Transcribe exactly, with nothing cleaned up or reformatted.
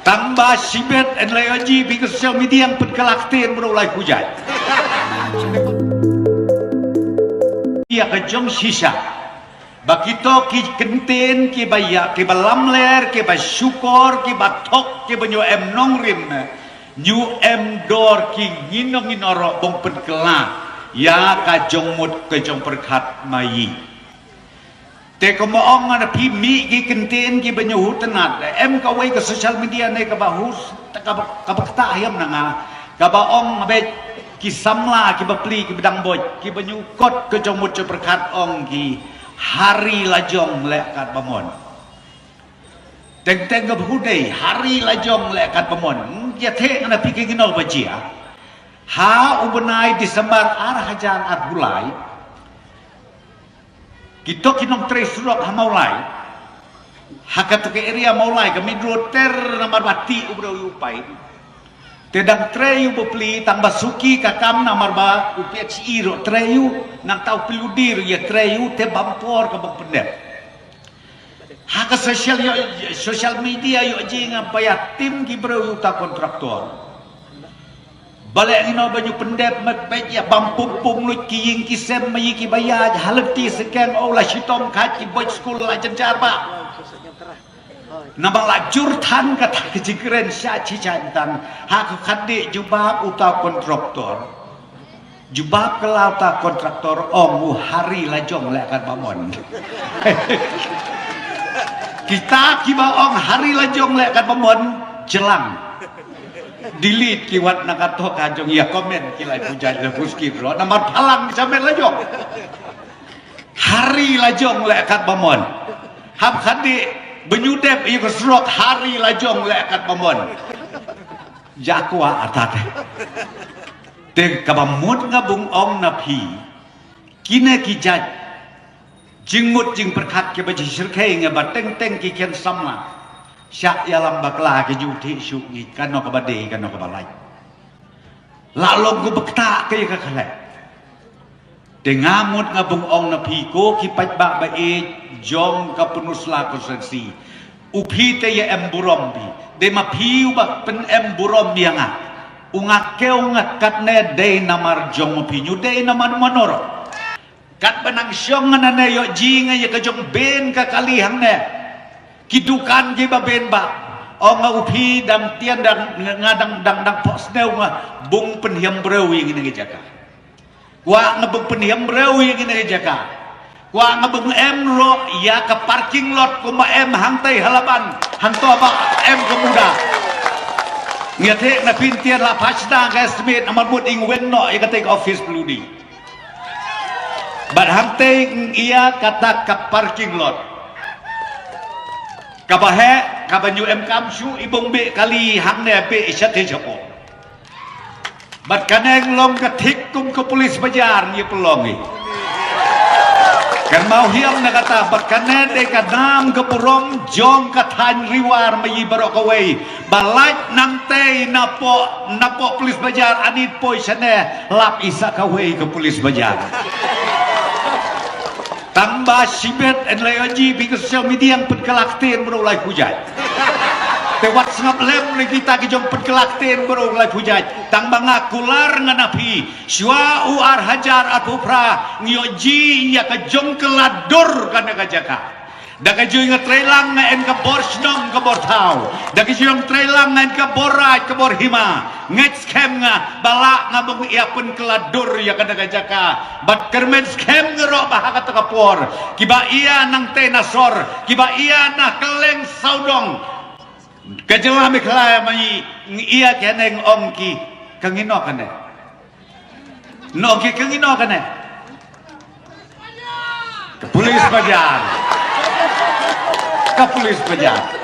Tang ba shibit yn leh ïa ji bad ka social media, ym pynkylla ktien bro lai pujai. Ïa ka jong shisha. Ba kito ki kyntien kiba ïa, kiba lamler, kiba shukor, kiba thok, kiba ñu em nongrim. Ñu em dor ki ngino ngino ruh ban pynkylla ïa ka jong mut ka jong pyrkhat ma i. Te kumba ong nga na phi, mih ki kyntien kiba ñu hutnat. Em kawei ka social media ne kaba hus, kaba, kaba ktah hiam na nga. Kaba ong beit ki samla kiba pli kiba dang boit, kiba ñu kot ka jong mut jong pyrkhat ong ki ha ri la jong leh katba mon. Teng teng kaba hudei ha ri la jong leh katba mon. Ïa te nga na phi ki ngino ba jia. Ha u bnai December ar hajar arphew lai. Kito ki nongtrei surok ha Mawlai. Ha kato ka area Mawlai, ka main road ter namar ba tih u briew ïa u paip. Te dang trei ïa u bapli, tang ba suki ka kam namar ba u P H E ruh trei ïa u, nangta u P W D ruh ïa trei ïa u, te bam por ka bam pyndep. Ha ka social, ïoh, social media ïoh ji nga ba ïa tim ki briew ïa uta kontraktor. Balei ngino ba ñu pyndep met beit ïa bam pum pum luid ki ïing ki sem ma ïa kiba ïa ha lynti sekeng, oh la shitom khat ki boit skul la jynjar ba. Namar la jur than kata ka jingkren sha chi sha tang ha ka khaddi jubab uta kontraktor. Jubab ka la uta kontraktor ong u ha ri la jong leh katba mon. Kita kiba ong ha ri la jong leh katba mon, jlang. Delete ki wat na kato ka jong ïa comment ki lai pujai la puskit ro namar phalang ki samet la jong. Ha ri la jong leh katba mon. Hap khaddi ba ñu dep ïa ka surok ha ri la jong leh katba mon. Jakwa atat. Te kaba mut nga bung ong na phi. Kine ki jait jingmut jingpyrkhat kiba jingshyrkhei nga ba teng teng ki khen samla. Shah ïalam bakla ki ju thik shu ngi kano kaba dei kano kaba lait. La long kaba ktah ka ïa ka khleh. Te nga mut nga bung ong na phi ko ki paidbah ba ïeit jong ka Pynursla constituency. U phi te ïa em burom phi. Dei ma phi uba pynem burom ïa nga. U nga kiew nga katne dei namar jong ma phi, ñu dei namar mano ruh. Katba nang shong nga nane ïoh ji nga ïa ka jong ben ka kali hangne. Ki dukan kiba ben ba. Ong nga u phi dang tian dang nga dang dang dang pok snew nga bung pynhiam briew ïa ngine ki jaka. Kwah nga bung pynhiam briew ïa ngine ki jaka. Kwah nga bung em ruh ïa ka parking lot kumba em hangtai ha Laban. Hangto ba em ka muda. Nga thik na pyntian la pachna ka estimate namar mut ing wen noh ïa katei ka office P W D. Bad hangtai ïa kata ka parking lot. Kaba heh, kaba ñu em kam shu i bung beh kali hangne beh i shatei shapoh. Bad kane long ka thik kum ka pulis bajar ngi pynlong i. Kan mau hiam na kata bad kane dei ka nam ka burom jong ka thaiñ Riwar ma i baroh kawei. Ba lait nangtei napoh napoh pulis bajar anit poi shane lap i sa kawei ka pulis bajar. Tang ba shibit yn leh ïa ji bad ka social media ym pynkylla ktien bro lai pujai. Te wat sngap lem leh kita ki jong pynkylla ktien bro lai pujai. Tang ba nga kular nga na phi shuwa u ar hajar arphew phra ngi ïoh ji ïa ka jong kylla dur kane ka jaka. Da ka jong nga trei lang nga en ka bor shnong ka bor thaw. Da ka jong nga trei lang nga en ka bor raij ka bor hima. Ngeit skhem nga ba lah nga bym ïa pynkylla dur ïa kane ka jaka. Bad kyrmen skhem nga ruh ba ha kata ka por kiba ïa nangtei na sor kiba ïa na kylleng sawdong ka jylla Meghalaya ma i ngi ïa kane ong ki ka ngino kane. Noh ki ka ngino kane. Ka pulis bajar. Ka pulis bajar.